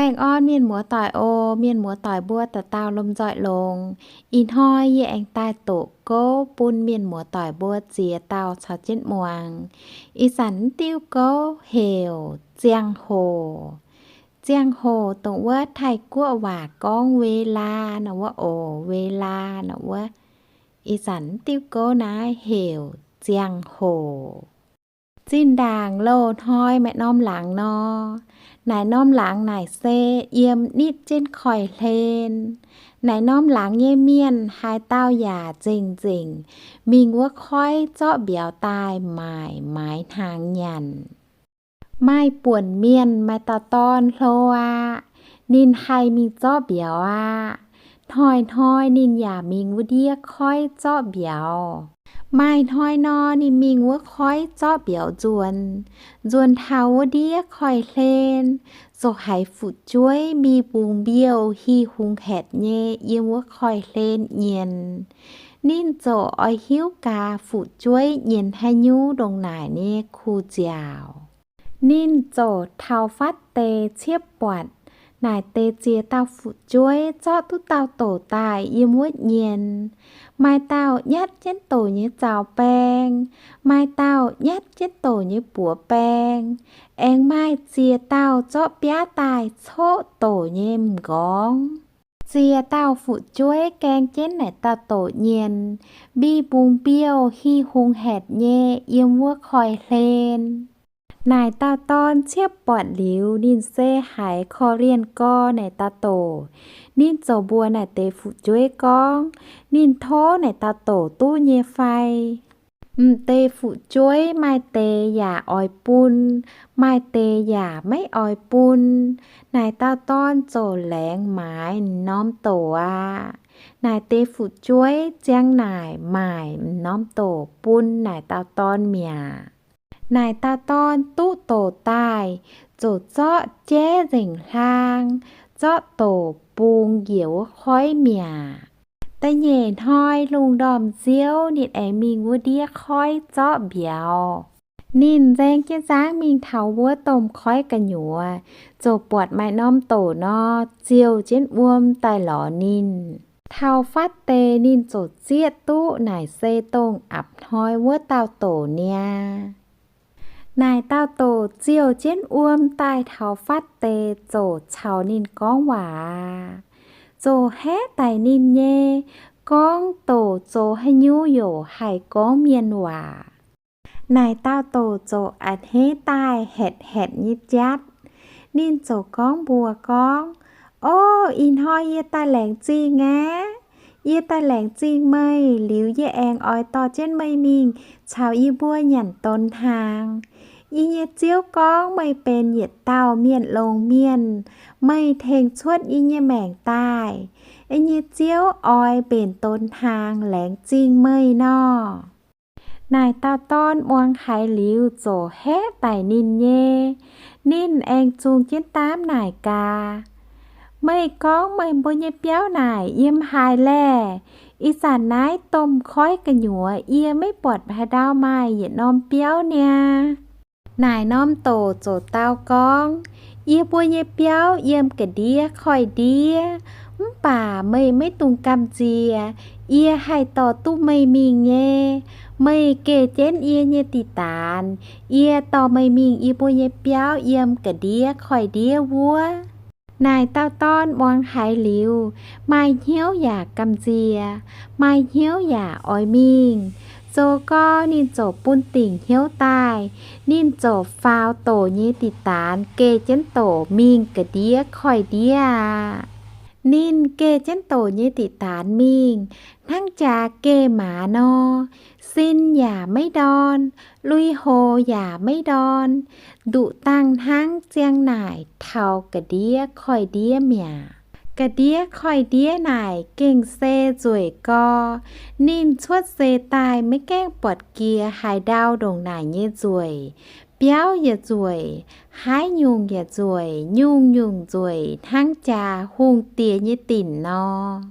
Baengh orn mienh muoz-doic oc. Mienh muoz-doic mbuo dauh dauh lomh nzoih longx. Ih hnoi yie aengx daaih doqc gouv bun mienh muoz-doic mbuo ziex dauh caux jienv muangx. Ih zanc diuh gouv heuc ziangh hoc. Ziangh hoc dongh wuov Taiv-Guoqv waac gorngv เวลา nor wuov oc, เวลา nor wuov. Ih zanc diuh gouv naaiv heuc ziangh hoc. Zinh ndaangc loz-hnoi maaih norm laangz nor, naaic norm laangz naaic se yiem nitv jienv koiv-hlen. Naaic norm laangz nyei mienh haaix dauh yaac nzengc-nzengc mingh wuov koiv zorqv mbiauz daaih maaic maaiz hnaangx nyanc. Maaih buonc mienh maaih dauh dorn hlo aqv. Ninh haih mingh zorqv mbiauz aqv. Hnoi-hnoi ninh yaac mingh wuov ndiev koiv zorqv mbiauz. Maaih hnoi nor, ninh mingh wuov koiv zorqv mbiauz nzuonx. Nzuonx taux wuov ndiev koiv-hlen, ziouc haiz fu'jueiv mbi mbungh mbiouh hi hungh haetc nyei yiem wuov koiv-hlen nyienz. Ninh ziouc oix hiuv gaax fu'jueiv nyienz haaix nyungc ndongc naaic nyei kuh nziaauc. Ninh ziouc taux fatv deix ciepv buatc naaic deix ziex dauh fu'jueiv zorqv duqv dauh doc daaih yiem wuov nyienz. Maaih dauh nyatv jienv doc nyei zaux baeng, maaih dauh nyatv jienv doc nyei buoz baeng, aengx maaih ziex dauh zorqv biaav daaih coqv doc nyei m'nqorngv. Ziex dauh fu'jueiv gaeng jienv naaic dauh doc nyienz, mbi mbungh mbiouh hi hungh haetc nyei yiem wuov koiv-hlen. Naaic dauh dorn ciepv buatc liuz, ninh se haiz korv-lienh gorx naaic dauh doc. Ninh ziouc mbuox naaic deix fu'jueiv gorngv, ninh tov naaic dauh doc duqv nyei fai. M'deix fu'jueiv maaih deix yaac oix bun, maaih deix yaac maiv oix bun. Naaic dauh dorn ziouc laengz maaiz m'norm doc aqv. Naaic deix fu'jueiv ziang naaic maaic m'norm doc bun naaic dauh dorn mi'aqv. Naaic dauh dorn duqv doc daaih, ziouc zorqv jaiv nzengc hlaang, zorqv doc bungx njiec wuov koiv mi'aqv. Da'nyeic hnoi lungh ndorm nziouv ninh aengx mingh wuov ndiev koiv zorqv mbiauz. Ninh nzaeng jienv nzangv mingh taux wuov domh koiv gu'nyuoz, ziouc buatc maaih norm doc nor, ziouh jienv wuom daaih lorz ninh. Taux fatv deix ninh ziouc zieqv duqv naaic se dongh apc hnoi wuov dauh doc niaa. Naaic dauh doc ziouh jienv wuom daaih taux fatv deix ziouc caux ninh gorngv waac aqv. Ziouc haeqv daic ninh nyei, gorngv doc zoux haaix nyungc yaac haih gorngv mienh waac. Naaic dauh doc ziouc a'hneiv daaih haetc-haetc nyei jatv. Ninh ziouc gorngv mbuox gorngv, O, ih hnoi yie daaih laengz zingh aqv. Yie daaih laengz zingh meih liuz, yie aengx oix dorh jienv meih mingh caux yie mbuo nyanc donx hnaangx. Yie nyei Ziouv gorngv meih benx yietc dauh mienh longx mienh. Meih tengx cuotv yie nyei maengc daaih. Yie nyei Ziouv oix mbenc donx hnaangx laengz zingh meih nor. Naaic dauh dorn muangx haiz liuz ziouc haeqv daic ninh nyei. Ninh aengx zungh jienv daamv naaic gaax, Meih gorngv meih mbuo nyei biauv naaic yiem haaix laeh? Ih zanc naaiv domh koiv gu'nyuoz yie maiv buatc haaix ndau maaih yietc norm biauv niaa. Naaic norm doc ziouc dau gorngv, Yie mbuo nyei biauv yiem ga'ndiev koiv-ndiev, mv baac meih maiv dungx gamh nziex. Yie haih dorh duqv meih mingh nyei. Meih geh jienv yie nyei diqc daanx, yie dorh meih mingh yie mbuo nyei biauv yiem ga'ndiev koiv-ndiev wuov. Naaic dauh dorn muangx haiz liuz, maaih hnyouv yaac gamh nziex, maaih hnyouv yaac oix mingh. Zoux gau ninh ziouc bun dingc hnyouv daaih, ninh ziouc faaux doc nyei diqc daanx geh jienv doc mingh ga'ndiev koiv-ndiev aqv. Ninh geh jienv doc nyei diqc daanx mingh, hnangv jaax geh maaz nor, sin yaac maiv ndorn, lui-houx yaac maiv ndorn, nduqc dangh hnangv ziang naaic taux ga'ndiev koiv-ndiev mi'aqv. Ga'ndiev koiv-ndiev naaic gengh se nzueic gau. Ninh cuotv seix daaih maiv gaengh buatc jiex haaix ndau ndongc naaic nyei nzueic. Biauv yaac nzueic, haaix nyungc yaac nzueic, nyungc-nyungc nzueic hnangv jaax hungh diex nyei dinc nor.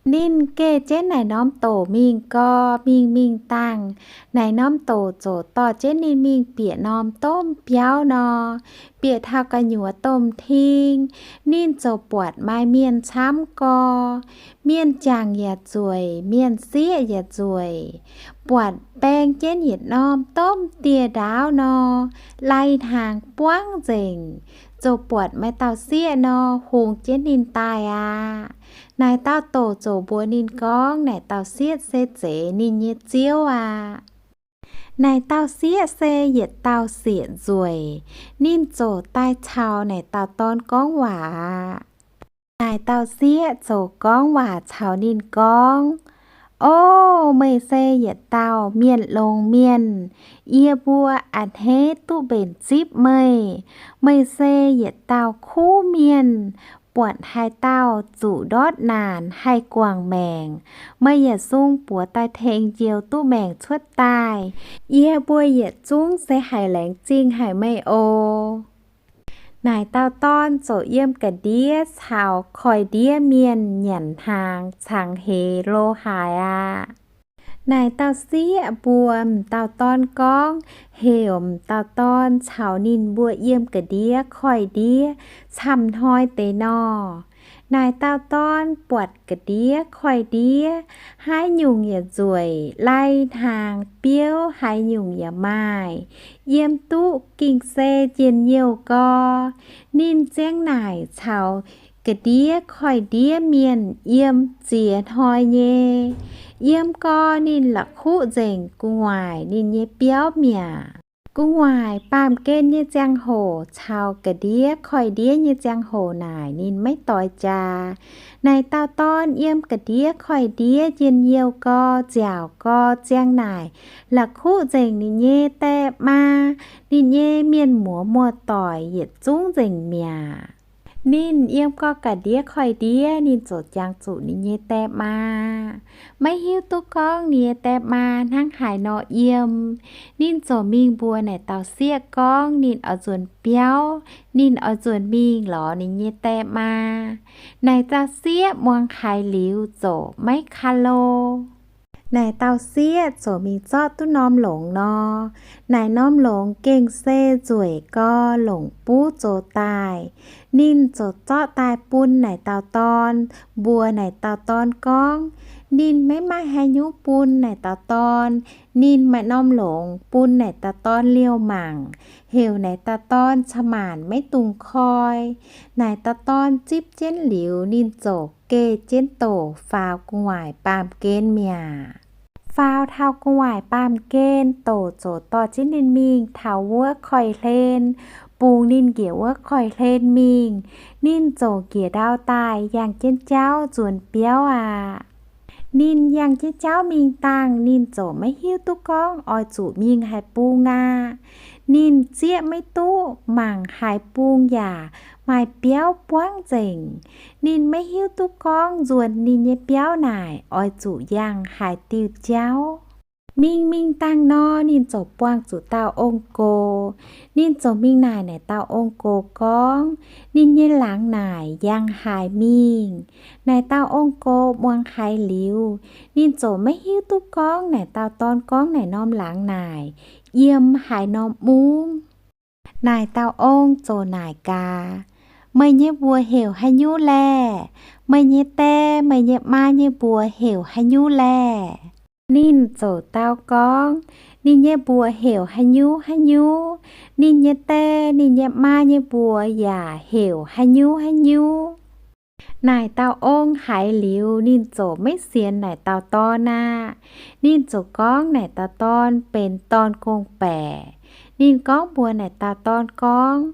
Ninh geh jienv naaic norm doc mingh gau, mingh mingh dangh, naaic norm doc ziouc dorh jienv ninh mingh bieqc norm domh biauv nor, bieqc taux gu'nyuoz domh ting. Ninh ziouc buatc maaih mienh camv gau, mienh jangc yaac nzueic, mienh sieqv yaac nzueic, buatc baeng jienv yietc norm domh dieh ndaauv nor, lai-hnaangx buangv nzengc, ziouc buatc maaih dauh sieqv nor hungx jienv ninh daaih aqv. Naaic dauh doc ziouc mbuox ninh gorngv, naaic dauh sieqv se zeiz ninh nyei ziouv aqv. Naaic dauh sieqv se yietc dauh sieqv nzueic, ninh ziouc daaih caux naaic dauh dorn gorngv waac aqv. Naaic dauh sieqv ziouc gorngv waac caux ninh gorngv, O, meih se yietc dauh mienh longx mienh. Yie mbuo a'hneiv duqv mbenc zipv meih. Meih se yietc dauh kuv mienh, buatc haaix dauh zuqc ndortv naanc haih guangc maengc, meih yietc zungv buoz daaih tengx njoux duqv maengc cuotv daaih. Yie mbuo yietc zungv se haiz laengz zingh haic meih oc. Naaic dauh dorn ziouc yiem ga'ndiev caux koiv-ndiev mienh nyanc hnaangx cangx heix lo haaix aqv. Naaic dauh sieqv mbuox m'dauh dorn gorngv, heuc m'dauh dorn caux ninh mbuo yiem ga'ndiev koiv-ndiev camv hnoi deix nor. Naaic dauh dorn buatc ga'ndiev koiv-ndiev, haaix nyungc yaac nzueic, lai-hnaangx biouv haaix nyungc yaac maaih, yiem duqv ging-se njien-youh gau. Ninh ziang naaic caux ga'ndiev koiv-ndiev mienh yiem ziex hnoi nyei. Yiem gau ninh la'kuqv nzengc gu'nguaaic ninh nyei biauv mi'aqv. Gu'nguaaic baamh gen nyei ziangh hoc caux ga'ndiev koiv-ndiev nyei ziangh hoc naaic ninh maiv doix jaax. Naaic dauh dorn yiem ga'ndiev koiv-ndiev njien-youh gau, nziaauc gau, ziang naaic la'kuqv nzengc ninh nyei die maa, ninh nyei mienh muoz muoz-doic yietc zungv nzengc mi'aqv. Ninh yiem gau ga'ndiev koiv-ndiev, ninh ziouc jangx zuqc ninh nyei die maa. Maiv hiuv duqv gorngv ninh nyei die maa hnangv haaix nor yiem. Ninh ziouc mingh mbuox naaic dauh sieqv gorngv ninh oix nzuonx biauv, ninh oix nzuonx mingh lorz ninh nyei die maa. Naaic dauh sieqv muangx haiz liuz ziouc maiv kalo. Naaic dauh sieqv ziouc mingh zorqv duqv norm longc nor. Naaic norm longc gengh se nzueic gau, longc buv zoux daaih. Ninh ziouc zorqv daaih bun naaic dauh dorn, mbuox naaic dauh dorn gorngv, ninh maiv maaih haaix nyungc bun naaic dauh dorn. Ninh maaih norm longc bun naaic dauh dorn liouh mangc, heuc naaic dauh dorn ca'maanc maiv dungx koi. Naaic dauh dorn zipv jienv liuz, ninh ziouc geh jienv doc faaux gu'nguaaic baamh gen mi'aqv. Faaux taux gu'nguaaic baamh gen, doc ziouc dorh jienv ninh mingh taux wuov koiv-hlen, bungx ninh njiec wuov koiv-hlen mingh. Ninh ziouc njiec ndau daaih yangh jienv jauv nzuonx biauv aqv. Ninh yangh jienv jauv mingh dangh, ninh ziouc maiv hiuv duqv gorngv oix zuqc mingh haaix bung aqv. Ninh zieqv maiv duqv, mangc haaix bung yaac maaih biauv buangv nzengc. Ninh maiv hiuv duqv gorngv nzuonx ninh nyei biauv naaic oix zuqc yangh haaix diuh jauv. Mingh mingh dangh nor, ninh ziouc buangh zuqc dauh ong-gox. Ninh ziouc mingh naaic naaic dauh ong-gox gorngv, ninh nyei laangz naaic yangh haaix mingh. Naaic dauh ong-gox muangx haiz liuz, ninh ziouc maiv hiuv duqv gorngv naaic dauh dorn gorngv naaic norm laangz naaic yiem haaix norm mungv. Naaic dauh ong ziouc naaic gaax, meih nyei mbuox heuc haaix nyungc laeh? Meih nyei die, meih nyei maa nyei mbuox heuc haaix nyungc laeh? Ninh ziouc dau gorngv, ninh nyei mbuox heuc haaix nyungc haaix nyungc, ninh nyei die, ninh nyei maa nyei mbuox yaac heuc haaix nyungc haaix nyungc. Naaic dauh ong haiz liuz, ninh ziouc maiv sienx naaic dauh dorn aqv. Ninh ziouc gorngv naaic dauh dorn benx dorn gong-baeqc. Ninh gorngv mbuox naaic dauh dorn gorngv,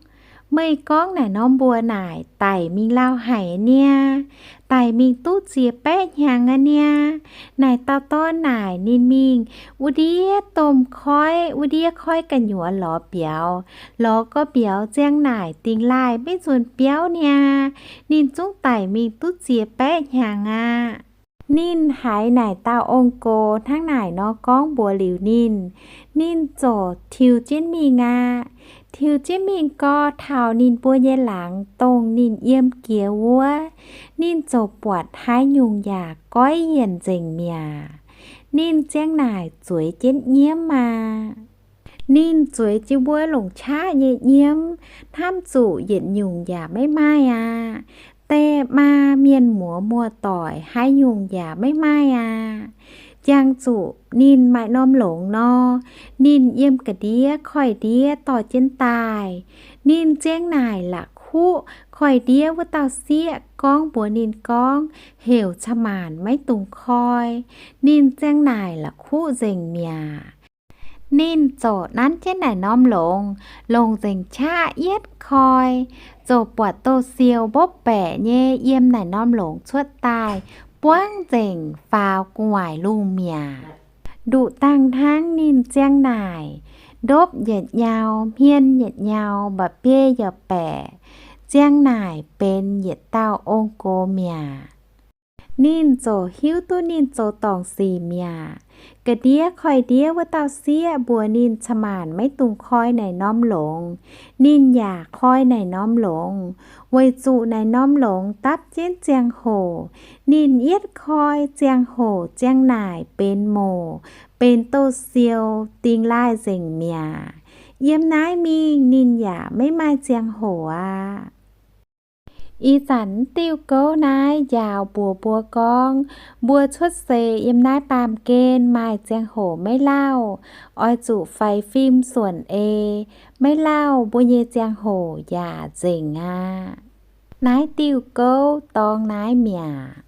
meih gorngv naaic norm mbuox naaic daic mingh lauh haic niaa, daic mingh duqv ziex baeqv hnyangx aqv niaa. Naaic dauh dorn naaic ninh mingh wuov ndiev domh koiv, wuov ndiev koiv gu'nyuoz lorz mbiauz. Lorz gau mbiauz ziang naaic dingh laaih maiv nzuonx biauv niaa. Ninh zungv daic mingh duqv ziex baeqv hnyangx aqv. Ninh haiz naaic dauh ong-gox hnangv naaic nor gorngv mbuox liuz ninh, ninh ziouc tiux jienv mingh aqv. Tiux jienv mingh gau, taux ninh mbuo nyei laangz, dongh ninh yiem jiex wuov, ninh ziouc buatc haaix nyungc yaac goiv yienc nzengc mi'aqv. Ninh ziang naaic zueiz jienv nyiemv aqv. Ninh zueiz jienv wuov longc qaqv nyei nyiemv, hnamv zuqc yietc nyungc yaac maiv maaih aqv. Die maa, mienh muoz muoz-doic, haaix nyungc yaac maiv maaih aqv. Jangx zuqc ninh maaih norm longx nor, ninh yiem ga'ndiev koiv-ndiev dorh jienv daaih. Ninh ziang naaic la'kuqv koiv-ndiev wuov dauh sieqv gorngv mbuox ninh gorngv, heuc ca'maanc maiv dungx koi. Ninh ziang naaic la'kuqv nzengc mi'aqv. Ninh ziouc nanv jienv naaic norm longx, longc nzengc qaqv yietv koi, ziouc buatc douz-sioux mbopv baeqc nyei yiem naaic norm longx cuotv daaih, buangv nzengc faaux gu'nguaaic lungh mi'aqv. Nduqc dangh hnangv ninh ziang naaic, ndopv yietc nyau, hmien yietc nyau, mba'biei yaac baeqc, ziang naaic benx yietc dauh ong-gox mi'aqv. Ninh ziouc hiuv duqv ninh zoux dorngc sic mi'aqv. Ga'ndiev koiv-ndiev wuov dauh sieqv mbuox ninh ca'maanc maiv dungx koi naaic norm longx. Ninh yaac koi naaic norm longx, weic zuqc naaic norm longx dapv jienv ziangh hoc. Ninh yietv koi ziangh hoc ziang naaic benx moc, benx douz-sioux dingx laaih nzengc mi'aqv. Yiem naaiv mingh ninh yaac maiv maaih ziangh hoc aqv. Ih zanc diuh gouv naaiv njaaux mbuox mbuo gorngv, mbuo cuotv seix yiem naaiv baamh gen maaih ziangh hoc maiv lauh, oix zuqc faix fim suonc ei, maiv lauh mbuo nyei ziangh hoc yaac nzengc aqv. Naaiv diuh gouv dorng naaiv mi'aqv.